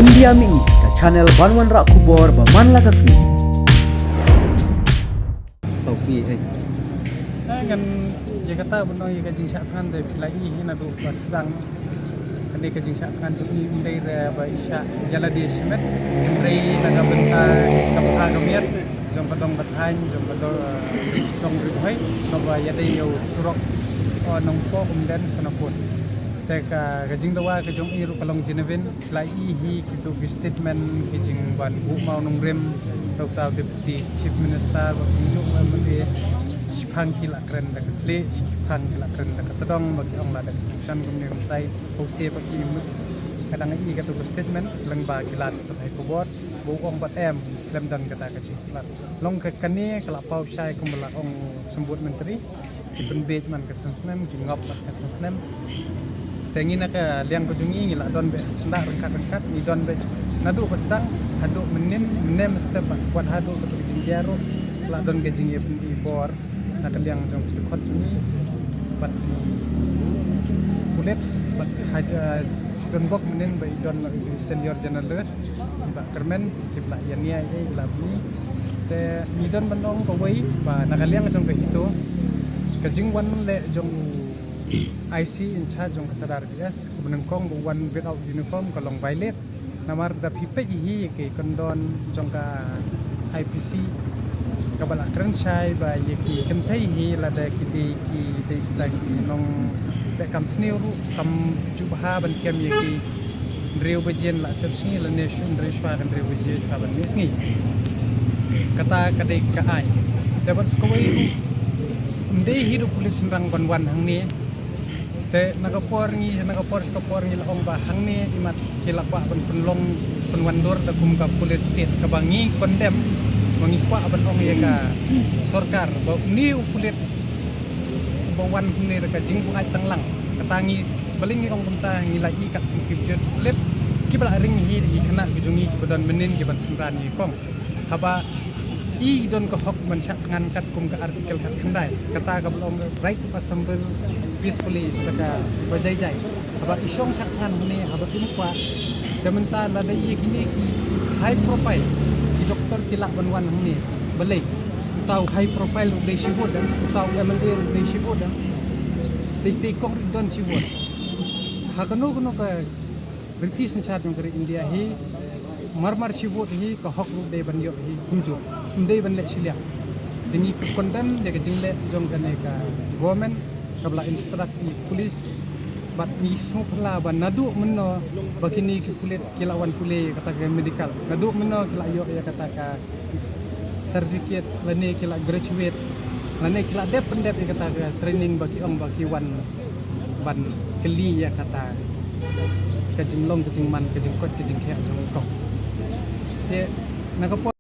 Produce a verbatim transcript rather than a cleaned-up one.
India Mihni, ka channel ban wanrah khubor ba man la ka sngi. Saw sngi, eh. Eh, ngan, ïa kata ban ong ïa ka jingshah thngan te phi la i hi naduh ba sdang. Kane ka jingshah thngan jong i ym dei re ba i shah ïa lade shimet. Hynrei na ka bynta ka bha ka miat jong ka dong ka thaiñ, jong ka dong, eh, dong ri bhoi, kaba ïadei ïa u surok, oh, Nongpoh Umden Sonaput. Te ka, ka jingdawa ka jong i ruh ka long genuine. La i hi kito ki statement ki jingwan buh mawnongrim, Doctor Deputy Chief Minister, ba ki ïoh M L A, shiphang ki la kren da ka thylliej, shiphang ki la kren da ka tdong, ba ki ong la da ka sanction kumne kumtai, ko se ba ki mut. Ka dang i kato ka statement, lyngba ki lad pathai khubor, ba u ong bad em, khlem don kata ka jingpynlong. Long ka kane, ka la paw shai kumba la ong Symbud Myntri. Ki pynbiej man ka san snem, ki ngop man ka san snem. Te ngi na ka liang ka jong ngi, ngi la don beit ha syndah ryngkat ryngkat, ngi don beit naduh ba sdang, haduh mynnin, mynne mynstep, wat haduh kato ka jingïaroh, la don ka jingïapynbor na ka liang jong ki dkhot jong ngi, bad ki pulit, bad haja, shu don bok mynnin ba i don la i senior journalist. Ba kyrmen, ki ba la ïa nia ïa, ki la bni. Te ngi don ban ong kawei, ba na ka liang jong ka ito, ka jingwan leh jong I C in charge jong ka Sadar P S, kaba nyngkong ba wan without uniform, ka long violate. Namar da phi peit hi ki kyndon jong ka I P C, kaba la kren shai ba ïa ki kynthei hi lada ki dei ki dei kita ki nongleh kam sniew ruh, kam ju bha ban kem ïa ki hynriew baje la sep sngi lane shu hynriew shwa ka hynriew baje shwa ban mih sngi. Kata ka dei ka aiñ. Te bad sa kawei ruh, ym dei hi ruh pulit shynrang ban wan hangne. Te na ka por ngi, na ka por sha ka por ngi la ong ba hangne imat ki la kwah ban pynlong, pynwandur da kum ka police state, kaba ngi condemn, ba ngi kwah ban ong ïa ka sorkar ba une u pulit ba wan hangne da ka jingbuaid tang lang. Kata ngi, balei ngi ong kumta, ngi la i kat kum ki pulit, ki ba la ring hi, ki khynnah ki jong ngi ki ba don mynnin ki ban synran ïa i kong. Haba i don ka hok ban shah thngan kat kum ka article khatkhyndai, kata kaba long right to assemble peacefully, kata kaba jai jai. Haba i shong shah thngan hangne, haba im kwah. Te mynta lada ïa kine ki high profile, ki doktor ki lah ban wan hangne, balei? Uta u high profile ruh dei shibun, uta u M L A ruh dei shibun. Tei tei kong ruh don shibun. Ha kano kano ka British in charge jong ka ri India hi, mar mar shibun hi, ka hok ruh dei ban ïoh hi kumjuh, ym dei ban leh shiliang. Te ngi ka condemn ïa ka jingleh jong kane ka government, kaba la instruct ïa ki police, bad ngi sngewphylla ba naduh mynno ba kine ki pulit ki la wan pule ïa kata ka medical, naduh mynno ki la ïoh ïa kata ka certificate, lane ki la graduate, lane ki la dep pyndep ïa kata ka training ba ki ong ba ki wan ban kylli ïa kata ka jinglong ka jingman, ka jingkoit ka jingkhiah jong i kong. Te na ka por